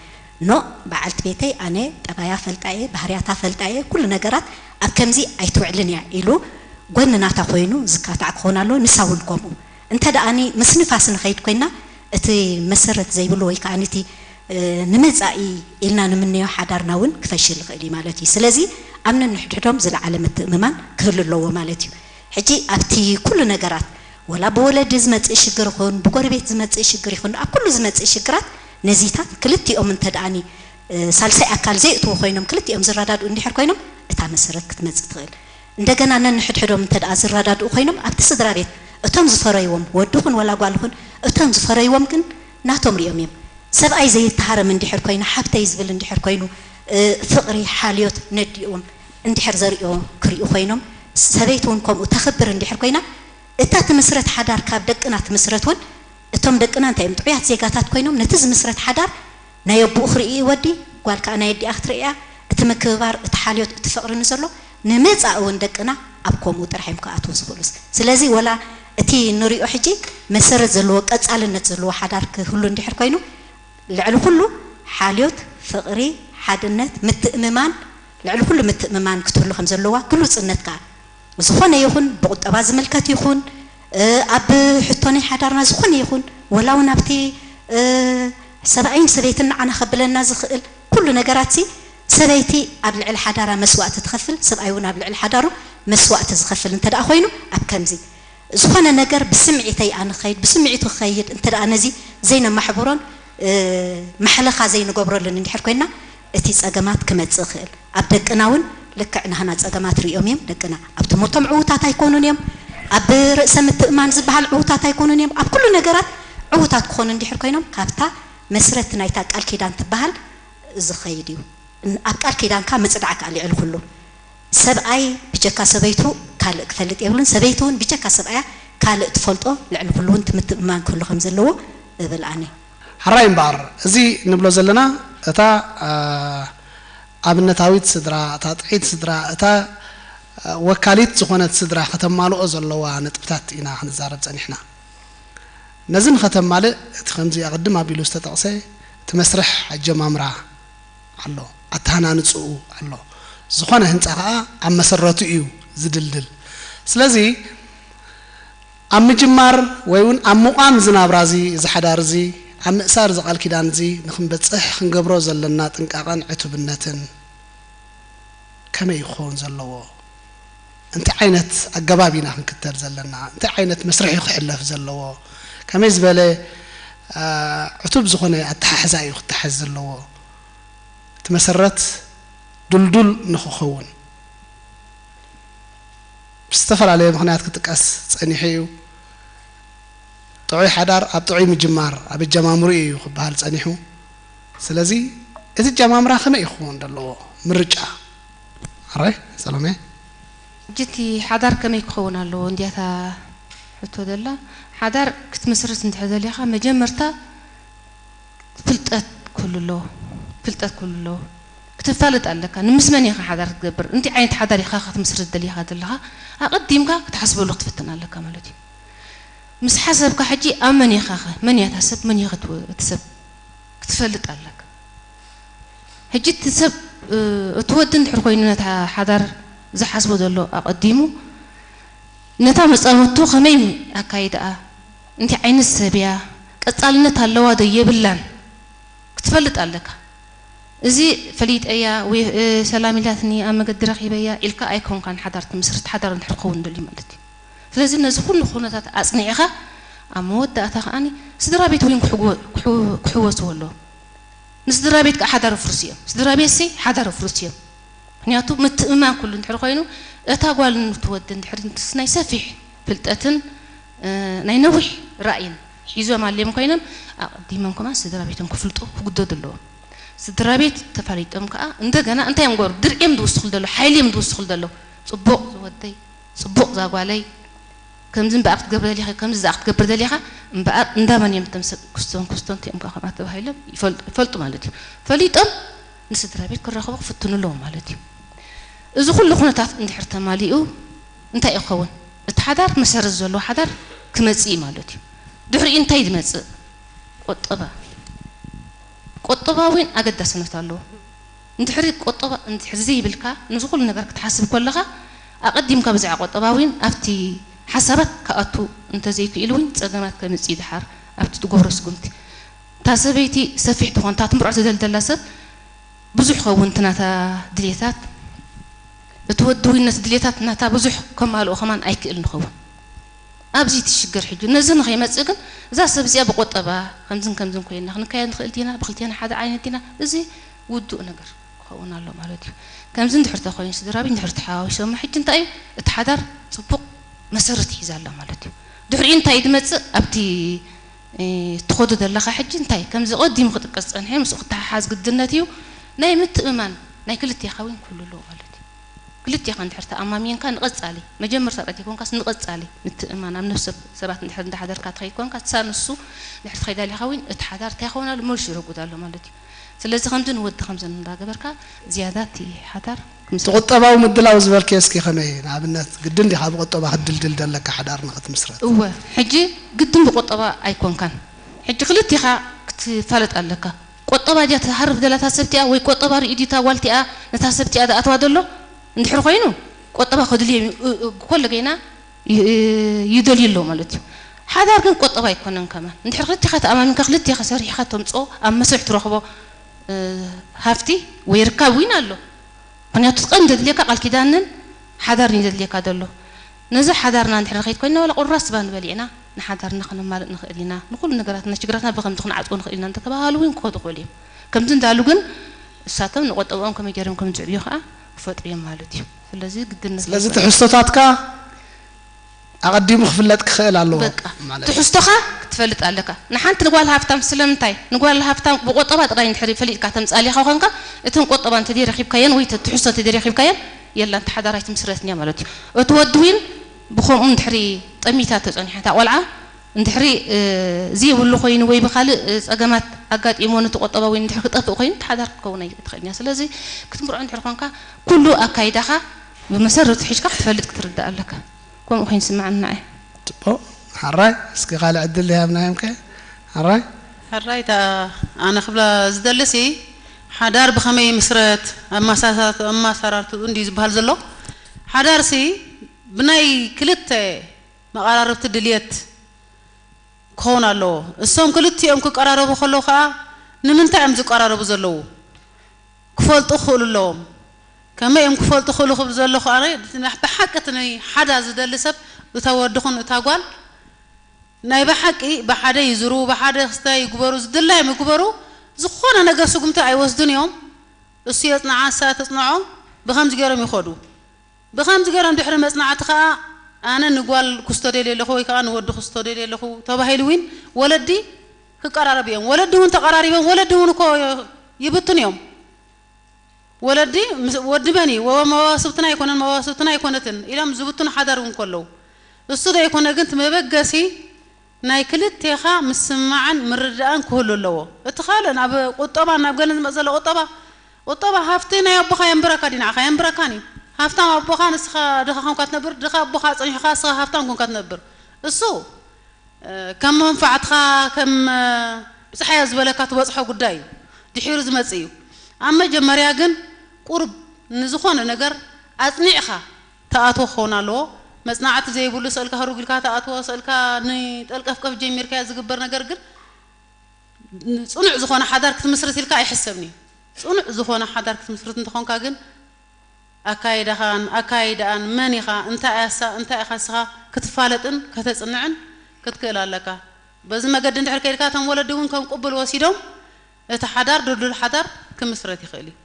ኖ፣ በዓልቲ ቤተይ ኣነ ጠባያ ፈልጣ እየ፣ ባህርያታ ፈልጣ እየ፣ ኩሉ ነገራት ኣብ ከምዚ ኣይትውዕልን እያ ኢሉ ጎኒ ናታ ኮይኑ ዝካታዕ ክኸውን ኣለዎ፣ ንሳ እውን ከምኡ። እንተ ደኣኒ ምስ ንፋስ ንኸይድ ኮይና፣ እቲ መሰረት ዘይብሉ ወይ ከኣ ነቲ፣ እ፣ ንመጻኢ ኢልና ንምነዮ ሓዳርና እውን ክፈሽል ይኽእል እዩ ማለት እዩ። ስለዚ ኣብ ነንሕድሕዶም ዝለዓለ ምትእምማን ክህሉ ኣለዎ ማለት እዩ። ሕጂ ኣብቲ ኩሉ ነገራት፣ ወላ ብወለዲ ዝመጽእ ሽግር ይኹን፣ ብጎረቤት ዝመጽእ ሽግር ይኹን፣ ኣብ ኩሉ ዝመጽእ ሽግራት ነዚታት ክልቲኦም እንተ ደኣኒ፣ እ፣ ሳልሳይ ኣካል ዘየእትዉ ኮይኖም፣ ክልቲኦም ዝረዳድኡ እንድሕር ኮይኖም፣ እታ መሰረት ክትመጽእ ትኽእል። እንደገና ነንሕድሕዶም እንተ ደኣ ዝረዳድኡ ኮይኖም፣ ኣብቲ ስድራ ቤት እቶም ዝፈረይዎም፣ ወዲ ኹን ወላ ጓል ኹን፣ እቶም ዝፈረይዎም ግን ናቶም ሪኦም እዮም። ሰብኣይ ዘይተሃረም እንድሕር ኮይኑ፣ ሓብተይ ዝብል እንድሕር ኮይኑ፣ እ፣ ፍቕሪ፣ ሓልዮት ነዲኦም እንድሕር ዘርእዮ ክርእዩ ኮይኖም፣ ሰበይቲ እውን ከምኡ ተኽብር እንድሕር ኮይና፣ እታ ትምስረት ሓዳር ካብ ደቅና ትምስረት እውን፣ እቶም ደቅና እንታይ እዮም ጥዑያት ዜጋታት ኮይኖም፣ ነቲ ዝምስረት ሓዳር ናይ ኣቦኡ ክርኢ እዩ ወዲ፣ ጓል ከኣ ናይ ኣዲኣ ክትርእያ፣ እቲ ምክብባር፣ እቲ ሓልዮት፣ እቲ ፍቕሪ ንዘሎ ንመጻኢ እውን ደቅና ኣብ ከምኡ ጥራሕ እዮም ክኣትዉ ዝኽእሉስ። ስለዚ ወላ እቲ ንሪኦ ሕጂ መሰረት ዘለዎ ቀጻልነት ዘለዎ ሓዳር ክህሉ እንድሕር ኮይኑ፣ ልዕሊ ኩሉ ሓልዮት፣ ፍቕሪ፣ ሓድነት፣ ምትእምማን፣ ልዕሊ ኩሉ ምትእምማን ክትህሉ ከም ዘለዋ፣ ግሉጽነት ከኣ ዝኾነ ይኹን ብቁጠባ ዝምልከት ይኹን፣ እ፣ ኣብ ሕቶ ናይ ሓዳርና ዝኾነ ይኹን፣ ወላ እውን ኣብቲ፣ እ፣ ሰብኣይን ሰበይትን ንዓና ከብለና ዝኽእል ኩሉ ነገራትሲ፣ ሰበይቲ ኣብ ልዕሊ ሓዳራ መስዋእቲ ትኸፍል፣ ሰብኣይ እውን ኣብ ልዕሊ ሓዳሩ መስዋእቲ ዝኸፍል እንተ ደኣ ኮይኑ፣ ኣብ ከምዚ ዝኾነ ነገር ብስምዒተይ ኣነ ክኸይድ፣ ብስምዒቱ ክኸይድ፣ እንተ ደኣ ነዚ ዘይነማሕብሮን፣ እ፣ ማሕለኻ ዘይንገብረሉን እንድሕር ኮይንና፣ እቲ ጸገማት ክመጽእ ይኽእል። ኣብ ደቅና እውን ልክዕ ናህና ጸገማት ርእዮም እዮም ደቅና። ኣብ ትምህርቶም ዕዉታት ኣይኮኑን እዮም። ኣብ ርእሰ ምትእማን ዝበሃል ዕዉታት ኣይኮኑን እዮም። ኣብ ኩሉ ነገራት ዕዉታት ክኾኑ እንድሕር ኮይኖም፣ ካብታ መስረት ናይታ ቃል ኪዳን ትበሃል ዝኸይድ እዩ። ን-፣ ኣብ ቃል ኪዳንካ ምጽዳዕ ከኣ ልዕሊ ኩሉ። ሰብኣይ ብ-፣ ብጀካ ሰበይቱ ካልእ ክፈልጥ የብሉን። ሰበይቲ እውን ብጀካ ሰብኣያ ካልእ ትፈልጦ፣ ልዕሊ ኩሉ እውን ትምትእምማን ክህሉ ከም ዘለዎ እብል ኣነ። ሕራይ እምበኣር፣ እዚ ንብሎ ዘለና እታ ኣብነታዊት ስድራ፣ እታ ጥዕይቲ ስድራ፣ እታ ወካሊት ዝኾነት ስድራ ከተማልኦ ዘለዋ ነጥብታት ኢና ክንዛረብ ጸኒሕና። ነዚ ንኸተማልእ እቲ ከምዚ ኣቕድም ኣቢሉ ዝተጠቕሰ እቲ መስርሕ ኣጀማምራ ኣሎ፣ ኣተሃናንጽኡ ኣሎ። ዝኾነ ህንጻ ከኣ ኣብ መሰረቱ እዩ ዝድልድል። ስለዚ ኣብ ምጅማር ወይ እውን ኣብ ምቋም እዚ ናብራ እዚ፣ እዚ ሓዳር እዚ፣ ኣብ ምእሳር እዚ ቃል ኪዳን እዚ ንክንበጽሕ ክንገብሮ ዘለና ጥንቃቐን ዕቱብነትን ከመይ እዩ ክኸውን ዘለዎ? እንታይ ዓይነት ኣገባብ ኢና ክንክተል ዘለና? እንታይ ዓይነት መስርሕ እዩ ክሕለፍ ዘለዎ? ከመይ ዝበለ ዕቱብ ዝኾነ ኣተሓሕዛ እዩ ክተሓዝ ዘለዎ? እቲ መሰረት ድልዱል ንክኸውን ብዝተፈላለየ ምኽንያት ክጥቀስ ጸኒሑ እዩ። ጥዑይ ሓዳር ኣብ ጥዑይ ምጅማር ኣብ ኣጀማምርኡ እዩ ክበሃል ጸኒሑ። ስለዚ እቲ ኣጀማምራ ከመይ እዩ ክኸውን ዘለዎ? ምርጫ ኣረ ሰሎሜ። ሕጂ እቲ ሓዳር ከመይ ክኸውን ኣለዎ እንድያ እታ ሕቶ ዘላ። ሓዳር ክትምስርት እንድሕር ደሊኻ መጀመርታ ፍልጠት ክህሉ ኣለዎ። ፍልጠት ክህሉ ኣለዎ። ክተፋልጥ ኣለካ። ንምስ መን ኢኻ ሓዳር ክትገብር? እንታይ ዓይነት ሓዳር ኢኻ ክትምስርት ደሊኻ ዘለኻ? ኣቐዲምካ ክትሓስበሉ ክትፍትን ኣለካ ማለት እዩ። ምስ ሓሰብካ ሕጂ ኣብ መን ኢኻ ኸ? መን እያ እታ ሰብ? መን ኢኻ እቲ ሰብ? ክትፈልጥ ኣለካ። ሕጂ እቲ ሰብ እቲ ወዲ እንድሕር ኮይኑ ነታ ሓዳር ዝሓስቦ ዘሎ ኣቐዲሙ ነታ መጻምድቱ ከመይ ኣካይድኣ፣ እንታይ ዓይነት ሰብ እያ፣ ቀጻልነት ኣለዋ ዶ የብላን ክትፈልጥ ኣለካ። እዚ ፈሊጠያ ወይ ሰላም ኢላትኒ ኣብ መገዲ ረኺበያ ኢልካ ኣይኮንካን ሓዳር ትምስርት፣ ሓዳር እንድሕር ክኸውን ደልዩ ማለት እዩ። ስለዚ ነዚ ኩሉ ኩነታት ኣጽኒዕኻ ኣብ መወዳእታ ከኣ ስድራ ቤት እውን ክሕወስዎ ኣለዎም። ንስድራ ቤት ከዓ ሓዳር ኣፍርሱ እዮም። ስድራ ቤት ሲ ሓዳር ኣፍርሱ እዮም። ምክንያቱ ምትእምማን ኩሉ እንድሕር ኮይኑ እታ ጓል ንትወዲ እንድሕር ምስ ናይ ሰፊሕ ፍልጠትን ናይ ነዊሕ ራእይን ሒዞም ኣልዮም ኮይኖም ኣቐዲሞም ከማን ስድራ ቤቶም ክፍልጡ ክግደዱ ኣለዎም። ስድራ ቤት ተፋሊጦም ከዓ እንደገና እንታይ እዮም ገሩ ድርዒ እዮም ዝውስኹል ዘሎ ሓይሊ እዮም ዝውስኹል ዘሎ ፅቡቕ ዝወደይ ፅቡቕ ዛጓለይ ከምዚ እምበኣር ክትገብር ደሊኻ ከምዚ ዝኣ ክትገብር ደሊኻ እምበኣር እንዳመን እዮም እቶም ሰብ ክስቶን ክስቶን እቲኦም ከዓ ከምኣ ተባሂሎም ይፈልጡ ማለት እዩ ፈሊጦም ንስድራ ቤት ክራኸቡ ክፍትኑ ኣለዎም ማለት እዩ እዚ ኩሉ ኩነታት እንድሕር ተማሊኡ እንታይ እዩ ክኸውን እቲ ሓዳር መሰረት ዘለዎ ሓዳር ክመፅእ እዩ ማለት እዩ ድሕሪኡ እንታይ ዝመፅእ ቆጠባ ቆጠባዊን ኣገዳስነት ኣለዎ እንድሕሪ ቆጠባ እንድሕር ዘይብልካ ንዚ ኩሉ ነገር ክትሓስብ ከለኻ ኣቐዲምካ ብዛዕባ ቆጠባ እውን ኣብቲ ሓሳባት ክኣቱ እንተዘይክኢሉ እውን ፀገማት ከምፅእ እዩ ድሓር ኣብቲ ትገብሮ ስጉምቲ እታ ሰበይቲ ሰፊሕ ትኾን እታ ትምርዖ ትደሊ ዘላ ሰብ ብዙሕ ኸውን እቲ ናታ ድሌታት እቲ ወዲ እውን ነቲ ድሌታት ናታ ብዙሕ ከማልኦ ከማን ኣይክእል ንኸውን ኣብዚ ትሽግር ሕጂ ነዚ ንኸይመፅእ ግን እዛ ሰብ እዚኣ ብቆጠባ ከምዝን ከምዝን ኮይና ክንካየድ ንኽእል ዲና ብክልቴና ሓደ ዓይነት ዲና እዚ ውዱእ ነገር ክኸውን ኣሎ ማለት እዩ ከምዚ እንድሕር ተኮይኑ ስድራ ቤት እንድሕር ተሓዋዊሶም ሕጂ እንታይ እዩ እቲ ሓዳር ፅቡቕ መሰረት ሒዛ ኣላ ማለት እዩ ድሕሪኡ እንታይ ድመፅእ ኣብቲ ትኸዶ ዘለኻ ሕጂ እንታይ ከምዚ ቀዲሙ ክጥቀስ ዝፀንሐ ምስኡ ክተሓሓዝ ግድነት እዩ ናይ ምትእምማን ናይ ክልቴኻ እውን ክህሉ ኣለዎ ማለት እዩ ክልቴኻ እንድሕር ተኣማሚንካ ንቐፃሊ መጀመርታ ጥራይ ተይኮንካስ ንቐፃሊ ምትእምማን ኣብ ነፍሲ ሰባት እንድሕር እንዳሓደርካ ትኸይድ ኮንካ ትሳ ንሱ እንድሕር ትኸይድ ኣሊኻ እውን እቲ ሓዳር እንታይ ይኸውን ኣሎ መልሱ ይረጉድ ኣሎ ማለት እዩ ስለዚ ከምዚ ንወዲ ከምዚ እንዳገበርካ ዝያዳ እቲ ሓዳር እቲ ቁጠባዊ ምድላው ዝበልክዮ እስኪ ከመይ ንኣብነት ግድን ዲኻ ብቁጠባ ክትድልድል ደለካ ሓዳር ንኽትምስረት እወ ሕጂ ግድን ብቁጠባ ኣይኮንካን ሕጂ ክልቲኻ ክትፋለጥ ኣለካ ቆጠባ ድያ ትሃርፍ ደላ እታ ሰብቲኣ ወይ ቆጠባ ርእዩ ድዩ እታ ጓልቲኣ ነታ ሰብቲኣ ዝኣትዋ ዘሎ እንድሕር ኮይኑ ቆጠባ ከድልዮ ኮለ ገይና ይደልዩ ኣለዉ ማለት እዩ ሓዳር ግን ቆጠባ ኣይኮነን ከማን እንድሕር ክልቲኻ ተኣማሚንካ ክልቲኻ ሰሪሕኻ ተምፅኦ ኣብ መስርሕ ትረኽቦ ሃፍቲ ወይ ርካብ ዊን ኣሎ ምክንያቱ ቀንዲ ዘድልየካ ቃል ኪዳንን ሓዳርን እዩ ዘድልየካ ዘሎ ነዚ ሓዳርና እንድሕር ንኸይድ ኮይና ዋላ ቁራስ ስባ ንበሊዕና ንሓዳርና ከነማልእ ንኽእል ኢና ንኩሉ ነገራትና ሽግራትና ብከምዚ ክንዓፅዎ ንኽእል ኢና እንተተባሃሉ እውን ክኸዱ ክኽእሉ እዮም ከምዚ እንዳሉ ግን እሳቶም ንቆጠብኦም ከመይ ገይሮም ከም ዝዕብዩ ከዓ ክፈጥሩ እዮም ማለት እዩ ስለዚ ግድነት ስለዚ ትሕዝቶታትካ ኣቐዲሙ ክፍለጥ ክኽእል ኣለዎ በቃ ማለት እዩ። ትሕዝቶኻ ክትፈልጥ ኣለካ ንሓንቲ ንጓል ሃፍታም ስለምንታይ ንጓል ሃፍታም ብቆጠባ ጥራይ እንድሕር ፈሊጥካ ተምፅኣሊኻ ኮንካ እተን ቆጠባ እንተደይ ረኪብካየን ወይ ትሕዝቶ እንተደይ ረኪብካየን የላን፣ ሓዳር ኣይትምስረትን እያ ማለት እዩ። እቲ ወዲ እውን ብኸምኡ እንድሕሪ ጠሚታ ተጸኒሓ እታ ቆልዓ እንድሕሪ፣ እ፣ ዘይብሉ ኮይኑ ወይ ብኻልእ፣ እ፣ ጸገማት ኣጋጢሞ ነቲ ቁጠባ ወይ እንድሕሪ ክጠፍእ ኮይኑ እቲ ሓዳር ክትከውን ኣይትኽእልን እያ። ስለዚ ክትምርዖ እንድሕሪ ኮንካ ኩሉ ኣካይዳኻ ብመሰረቱ ሒዝካ ክትፈልጥ ክትርዳእ ኣለካ። ከምኡ ኮይኑ ይስምዓኒ ንዓይ። ጽቡቕ። ሓራይ፣ እስኪ ካልእ ዕድል ይሃብናዮም ከ? ሓራይ? ሓራይ፣ እታ ኣነ ክብላ ዝደልሲ፣ ሓዳር ብኸመይ ይምስረት፣ ኣማሳሳት-፣ ኣማሰራርትኡ እንድዩ ዝበሃል ዘሎ። ሓዳርሲ ብናይ ክልተ መቐራረብቲ ድልየት ክኸውን ኣለዎ። እሶም ክልቲኦም ክቀራረቡ ከለዉ ከኣ ንምንታይ እዮም ዝቀራረቡ ዘለዉ? ክፈልጡ ክኽእሉ ኣለዎም። ከመይ እዮም ክፈልጡ ክኽእሉ ክብል ዘለኹ ኣነ፣ ብሓቂ እቲ ናይ ሓዳ ዝደሊ ሰብ፣ እታ ወዲ ኹን እታ ጓል፣ ናይ ብሓቂ ብሓደ ይዝሩ፣ ብሓደ ክስታይ ይግበሩ፣ ዝድላዮም ይግበሩ፣ ዝኾነ ነገር ስጉምቲ ኣይወስዱን እዮም። እሱ የጽንዓ፣ እሳ ትጽንዖ፣ ብኸምዚ ገይሮም ይኸዱ። ብኸምዚ ገይሮም ድሕሪ መጽናዕቲ ከኣ፣ ኣነ ንጓል ክስቶ ደልየ ኣለኹ ወይ ከኣ ንወዲ ክስቶ ደልየ ኣለኹ ተባሂሉ እውን ወለዲ ክቀራረቡ እዮም። ወለዲ እውን ተቐራሪቦም፣ ወለዲ እውን እኮ ይብትኑ እዮም። ወለዲ ምስ-፣ ወዲ መን እዩ? ወ-፣ መዋስብትና ኣይኮነን፣ መዋስብትና ኣይኮነትን ኢሎም ዝብትኑ ሓዳር እውን ከለዉ፣ እሱ ዘይኮነ ግን እቲ መበገሲ ናይ ክልቴኻ ምስምማዕን ምርድዳእን ክህሉ ኣለዎ። እቲ ካልእ ናብ ቁጠባ፣ ናብ ገለን ዝመጽእ ዘሎ ቁጠባ፣ ቁጠባ ሃፍቲ ናይ ኣቦኻ የንብረካ ድዩ ንዓኻ? የንብረካን እዩ። ሃፍታም ኣቦኻ ንስኻ ድኻ ኮንካ ትነብር፣ ድኻ ኣቦኻ ኣጸኒሑኻ ንስኻ ሃፍታም ኮንካ ትነብር። እሱ፣ እ፣ ከም መንፋዕትኻ፣ ከም፣ እ፣ ብጽሓዮ ዝበለካ ትበጽሖ ጉዳይ እዩ። ድሒሩ ዝመጽእ እዩ። ኣብ መጀመርያ ግን ቁሩብ ንዝኾነ ነገር ኣጽኒዕኻ ትኣትዎ ክኸውን ኣለዎ። መጽናዕቲ ዘይብሉ ስእልካ ህሩግ ኢልካ ትኣትዎ፣ ስእልካ ንጠልቀፍቀፍ ጀሚርካዮ ዝግበር ነገር ግን ጽኑዕ ዝኾነ ሓዳር ክትምስርት ኢልካ ኣይሕሰብን እዩ። ጽኑዕ ዝኾነ ሓዳር ክትምስርት እንተኾንካ ግን ኣካይዳኻን ኣካይዳኣን መን ኢኻ፣ እንታይ እያሳ፣ እንታይ ኢኻ ንስኻ ክትፋለጥን ከተጽንዕን ክትክእል ኣለካ። በዚ መገዲ እንድሕር ከይድካ እቶም ወለዲ እውን ከም ቅቡል ወሲዶም እቲ ሓዳር ድልዱል ሓዳር ክምስረት ይኽእል እዩ።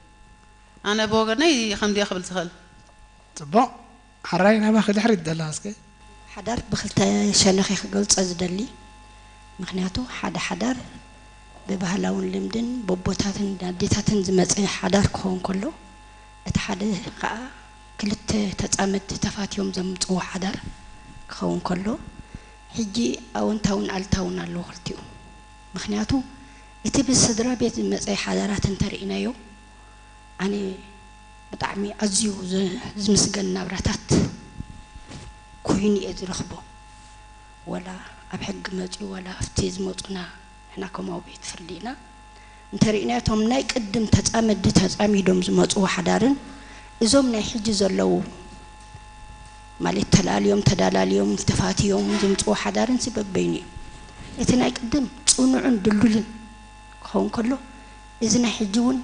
ኣነ ብወገነይ ከምዚኣ ክብል ዝኽእል። ጽቡቕ። ሓራይ ናባኺ ድሕሪት ደላ እስከ። ሓዳር ብኽልተ ሸነኽ እየ ክገልጾ ዝደሊ። ምኽንያቱ ሓደ ሓዳር ብባህላውን ልምድን በቦታትን ኣዴታትን ዝመጸ ሓዳር ክኸውን ከሎ፣ እቲ ሓደ ከኣ ክልተ ተጻመድቲ ተፋትዮም ዘምጽዎ ሓዳር ክኸውን ከሎ፣ ሕጂ ኣወንታውን ኣልታውን ኣለዎ ክልቲኡ። ምኽንያቱ እቲ ብስድራ ቤት ዝመጸ ሓዳራት እንተርኢናዮ፣ ኣነ ብጣዕሚ ኣዝዩ ዝ-፣ ዝምስገን ናብራታት ኮይኑ እየ ዝረኽቦ። ወላ ኣብ ሕጊ መጽዩ፣ ወላ ኣብቲ ዝመጹና፣ ንሕና ከምኡ ቤት ፍርዲ ኢና እንተርኢናዮ፣ እቶም ናይ ቅድም ተጻመድቲ ተጻሚዶም ዝመጽዎ ሓዳርን እዞም ናይ ሕጂ ዘለዉ፣ ማለት ተላልዮም፣ ተዳላልዮም፣ ተፋትዮም ዝምጽዎ ሓዳርን ሲ በበይኑ እዩ። እቲ ናይ ቅድም ጽኑዕን ድልዱልን ክኸውን ከሎ፣ እዚ ናይ ሕጂ እውን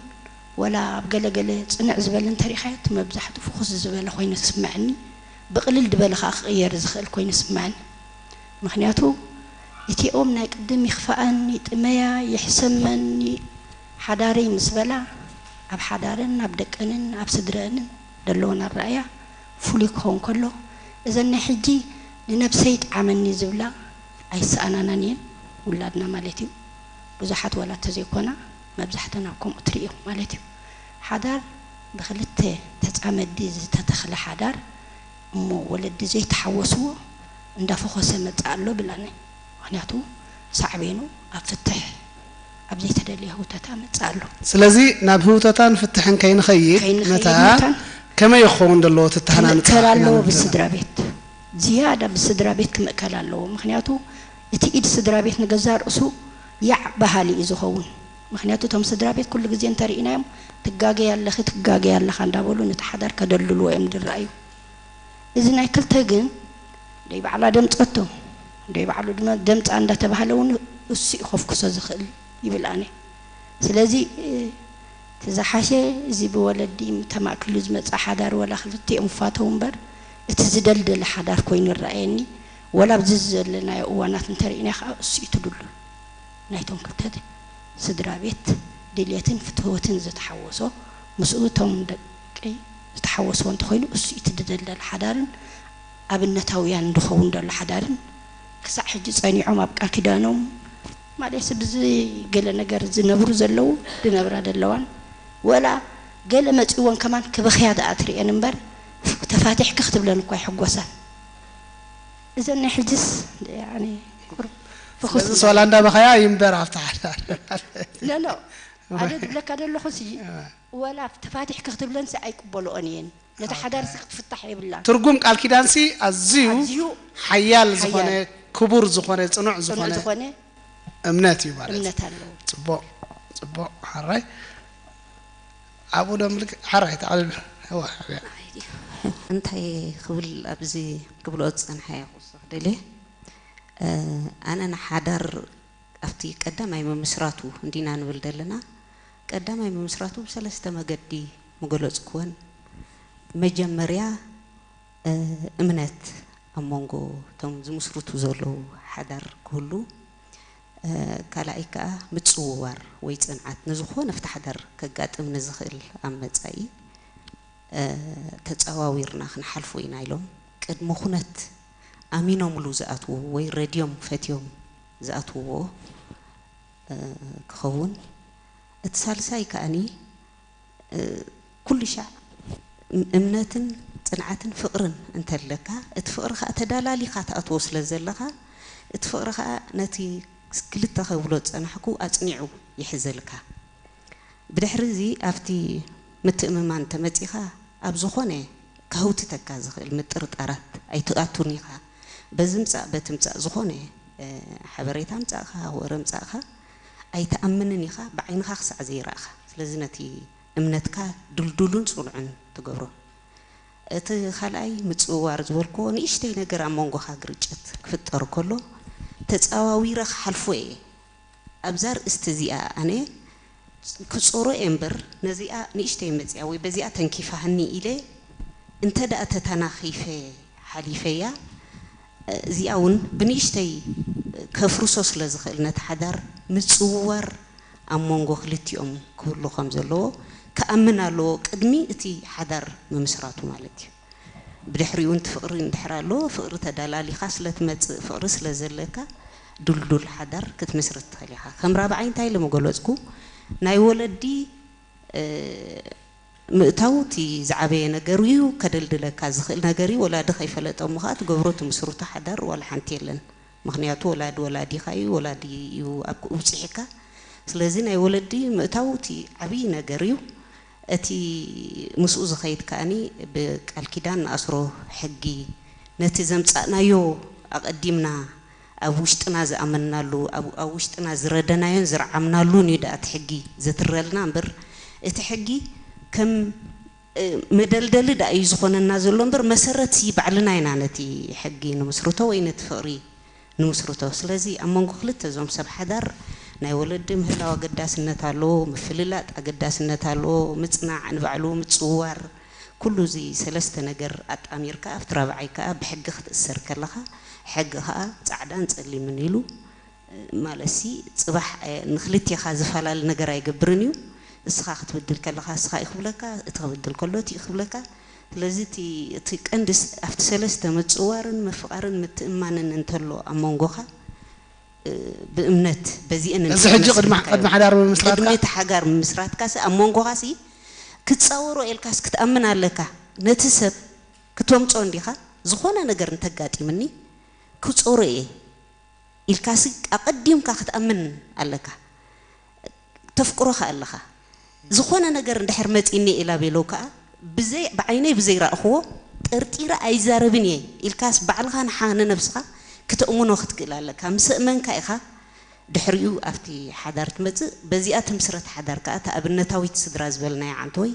ወላ ኣብ ገለ ገለ ጽንዕ ዝበለ እንተሪእኻዮ፣ እቲ መብዛሕትኡ ፍኹስ ዝበለ ኮይኑ ዝስምዐኒ፣ ብቕልል ዝበለ ከኣ ክቕየር ዝኽእል ኮይኑ ይስምዐኒ። ምኽንያቱ፣ እቲኦም ናይ ቅድም ይኽፍኣን፣ ይጥመያ፣ ይሕሰመን፣ ሓዳረይ ምስ በላ፣ ኣብ ሓዳረን፣ ኣብ ደቀንን፣ ኣብ ስድረአንን ዘለወን ኣረኣእያ ፍሉይ ክኸውን ከሎ፣ እዘን ናይ ሕጂ ንነብሰይ ይጥዓመኒ ዝብላ ኣይሰኣናናን እየን፣ ውላድና ማለት እዩ። ብዙሓት ዋላ እንተዘይኮና፣ መብዛሕተን ኣብ ከምኡ ትርእዮ ማለት እዩ። ሓዳር ብኽልተ ተጻመድቲ ዝተተኽለ ሓዳር እሞ ወለዲ ዘይተሓወስዎ እንዳፈኾሰ መጽእ ኣሎ ብላኒ። ምኽንያቱ ሳዕቤኑ ኣብ ፍትሕ፣ ኣብ ዘይተደልየ ህውተታ መጽእ ኣሎ። ስለዚ ናብ ህውተታን ፍትሕን ከይንኸይድ ከይንኸይድ ነታ መታን ከመይ ክኸውን ዘለዎ ትተሃናንጻ ክምእከል ኢና ኣለዎ ንብል ዘለና። ብስድራ ቤት። ዝያዳ ብስድራ ቤት ክምእከል ኣለዎ። ምኽንያቱ እቲ ኢድ ስድራ ቤት ንገዛእ ርእሱ ያዕ በሃሊ እዩ ዝኸውን። ምኽንያቱ እቶም ስድራ ቤት ኩሉ ግዜ እንተርኢናዮም፣ "ትጋገይ ኣለኺ፣ ትጋገይ ኣለኻ" እንዳበሉ ነቲ ሓዳር ከደልድልዎ እዮም ዝረኣዩ። እዚ ናይ ክልተ ግን፣ "ደይ ባዕላ ደምጸቶ፣ ደይ ባዕሉ ድማ ደምጻ" እንዳተባህለ እውን እሱ እዩ ከፍኩሶ ዝኽእል ይብል ኣነ። ስለዚ፣ እ፣ እቲ ዝሓሸ እዚ ብወለዲ ተማእኪሉ ዝመጽእ ሓዳር ዋላ ክልቲኦም ይፋተው እምበር፣ እቲ ዝደልደለ ሓዳር ኮይኑ ይረኣየኒ። ዋላ ኣብዚ ዘለናዮ እዋናት እንተርኢና ከኣ እሱ እዩ እቲ ድሉል። ናይቶም ክልተ ስድራ ቤት ድልየትን ፍትወትን ዝተሓወሶ፣ ምስኡ እቶም ደቂ ዝተሓወስዎ እንተኾይኑ፣ እሱ እዩ እቲ ዝደልደለ ሓዳርን ኣብነታውያን ዝኸውን ዘሎ ሓዳርን ክሳዕ ሕጂ ጸኒዖም ኣብ ቃል ኪዳኖም ማለት ብዘይ ገለ ነገር ዝነብሩ ዘለዉ፣ ዝነብራ ዘለዋን፣ ወላ ገለ መጺእወን ከማን ክበኽያ ደኣ ትርእየን እምበር፣ ፋቲሕኪ ክትብለን እኳ ይሕጎሳ። እዘን ናይ ሕጅስ ያኒ ቁሩብ ፍኹስ ስለዚ ሶላ እንዳበኸያ ይንበር ኣብታ ሓዳር። ኖ ኖ ኣደ ዝብለካ ዘለኹ ሲ ወላ ተፋቲሕኪ ክትብለን ሲ ኣይቅበልኦን እየን። ነቲ ሓዳር ሲ ክትፍታሕ የብላን። ትርጉም ቃል ኪዳን ሲ ኣዝዩ ኣዝዩ ሓያል ዝኾነ ሓያል። ክቡር ዝኾነ ጽኑዕ ጽኑዕ ዝኾነ ዝኾነ እምነት እዩ ማለት እዩ። እምነት ኣለዎ። ጽቡቕ ጽቡቕ ሓራይ ኣብኡ ዶ ምልክ ሓራይ ተዓልል እንታይ ክብል ኣብዚ ክብሎ ዝጸንሐ ክውስኽ ደልየ ኣነ ንሓዳር ኣብቲ ቀዳማይ ምምስራቱ እንዲና ንብል ዘለና። ቀዳማይ ምምስራቱ ብሰለስተ መገዲ ምገለጽኩወን። መጀመርያ እምነት ኣብ መንጎ እቶም ዝምስርቱ ዘለዉ ሓዳር ክህሉ፣ ካልኣይ ከዓ ምጽውዋር ወይ ጽንዓት ንዝኾነ ኣብቲ ሓዳር ከጋጥም ንዝኽእል ኣብ መጻኢ ተጻዋዊርና ክንሓልፎ ኢና ኢሎም ቅድመ ኩነት ኣሚኖምሉ ዝኣትዉ ወይ ረድዮም ፈትዮም ዝኣትውዎ ክኸውን። እቲ ሳልሳይ ከኣኒ ኩሉ ሻዕ እምነትን ጽንዓትን ፍቕርን እንተለካ እቲ ፍቕሪ ከዓ ተዳላሊኻ ትኣትዎ ስለ ዘለኻ እቲ ፍቕሪ ከዓ ነቲ ክልተ ከብሎ ዝጸናሕኩ ኣጽኒዑ ይሕዘልካ። ብድሕሪ እዚ ኣብቲ ምትእምማን ተመጺኻ ኣብ ዝኾነ ከህውትተካ ዝኽእል ምጥርጣራት ኣይትኣቱን ኢኻ። በዚ ምጻእ በቲ ምጻእ ዝኾነ ሓበሬታ ምጻእኻ ወረ ምጻእኻ ኣይትኣምንን ኢኻ ብዓይንኻ ክሳዕ ዘይረኣኻ። ስለዚ ነቲ እምነትካ ድልዱሉን ጽኑዕን ትገብሮ። እቲ ካልኣይ ምጽውዋር ዝበልክዎ ንእሽተይ ነገር ኣብ መንጎኻ ግርጭት ክፍጠር ከሎ ተጻዋዊረ ክሓልፎ እየ ኣብዛ ርእስቲ እዚኣ ኣነ ክጾሮ እየ እምበር ነዚኣ ንእሽተይ መጽያ ወይ በዚኣ ተንኪፋህኒ ኢለ እንተ ደኣ ተተናኺፈ ሓሊፈያ እዚኣ እውን ብንእሽተይ ከፍርሶ ስለ ዝኽእል ነቲ ሓዳር ምጽውዋር ኣብ መንጎ ክልቲኦም ክህሉ ከም ዘለዎ ክኣምን ኣለዎ ቅድሚ እቲ ሓዳር ምምስራቱ ማለት እዩ። ብድሕሪኡ እቲ ፍቕሪ እንድሕር ኣሎ ፍቕሪ ተዳላሊኻ ስለ ትመጽእ ፍቕሪ ስለ ዘለካ ድልዱል ሓዳር ክትምስርት ትኽእል ኢኻ። ከም ራብዓይ እንታይ ኢለ ምገለጽኩ ናይ ወለዲ ምእታው እቲ ዝዓበየ ነገር እዩ ከደልድለካ ዝኽእል ነገር እዩ ወላዲ ከይፈለጠ እሞ ከዓ ትገብሮ ትምስርቶ ሓዳር ዋላ ሓንቲ የለን ምኽንያቱ ወላዲ ወላዲኻ እዩ ወላዲ እዩ ኣብኡ ብፂሕካ ስለዚ ናይ ወለዲ ምእታው እቲ ዓብዪ ነገር እዩ እቲ ምስኡ ዝኸይድ ከኣኒ ብቃል ኪዳን ንኣስሮ ሕጊ ነቲ ዘምፃእናዮ ኣቐዲምና ኣብ ውሽጥና ዝኣመንናሉ ኣብ ውሽጥና ዝረደናዮን ዝረዓምናሉን እዩ ደኣ እቲ ሕጊ ዘትረልና እምበር እቲ ሕጊ ከም መደልደሊ ደኣ እዩ ዝኾነና ዘሎ እምበር መሰረት ሲ ባዕልና ኢና ነቲ ሕጊ ንምስርቶ ወይ ነቲ ፍቕሪ ንምስርቶ። ስለዚ ኣብ መንጎ ክልተ እዞም ሰብ ሓዳር ናይ ወለዲ ምህላው ኣገዳስነት ኣለዎ፣ ምፍልላጥ ኣገዳስነት ኣለዎ፣ ምጽናዕ ንባዕሉ ምጽውዋር ኩሉ እዚ ሰለስተ ነገር ኣጣሚርካ ኣብቲ ራብዓይ ከኣ ብሕጊ ክትእሰር ከለኻ ሕጊ ከኣ ጻዕዳን ጸሊምን ኢሉ ማለት ሲ ጽባሕ ንክልቴኻ ዝፈላለ ነገር ኣይገብርን እዩ። እስኻ ክትብድል ከለኻ እስኻ እዩ ክብለካ፣ እቲ ክብድል ከሎ እቲ እዩ ክብለካ። ስለዚ እቲ እቲ ቀንዲ ኣብቲ ሰለስተ ምጽዋርን ምፍቓርን ምትእማንን እንተሎ ኣብ መንጎኻ ብእምነት በዚአን እዚ ሕጂ ቅድሚ ቅድሚ ሓዳር ምምስራትካ ቅድሚ እቲ ሓጋር ምምስራትካ ሲ ኣብ መንጎኻ ሲ ክጻወሮ ኤልካስ ክትኣምን ኣለካ ነቲ ሰብ ክተምጾ እንዲኻ ዝኾነ ነገር እንተጋጢምኒ ክጾሮ እየ ኢልካ ሲ ኣቐዲምካ ክትኣምን ኣለካ። ተፍቅሮ ከኣ ኣለኻ። ዝኾነ ነገር እንድሕር መጺኒ ኢላ ቤለው ከኣ ብዘይ ብዓይነይ ብዘይረእኽዎ ጠርጢረ ኣይዛረብን እየ ኢልካስ ባዕልኻ ንሓ ንነብስኻ ክተእምኖ ክትክእል ኣለካ። ምስ ኣእመንካ ኢኻ ድሕሪኡ ኣብቲ ሓዳር ትመጽእ። በዚኣ ትምስረት ሓዳር ከኣ እታ ኣብነታዊት ስድራ ዝበልናያ ዓንተወይ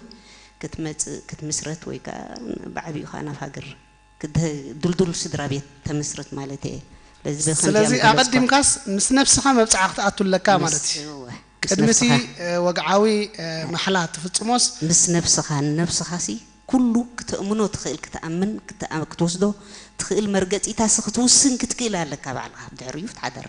ክትመጽእ ክትምስረት ወይ ከኣ ብዓቢኡ ከኣ ናብ ሃገር ድልዱል ስድራ ቤት ተመስርት ማለት እየ። ስለዚ ኣቐዲምካስ ምስ ነብስኻ መብጽዓ ክትኣቱ ኣለካ ማለት እዩ። ቅድሚ እቲ ወግዓዊ ማሕላ ትፍጽሞስ ምስ ነብስኻ ንነብስኻ ሲ ኩሉ ክተእምኖ ትኽእል ክትኣምን ክትወስዶ ትኽእል መርገጺታ ሲ ክትውስን ክትክእል ኣለካ ባዕልኻ ድሕሪኡ ትሓደር።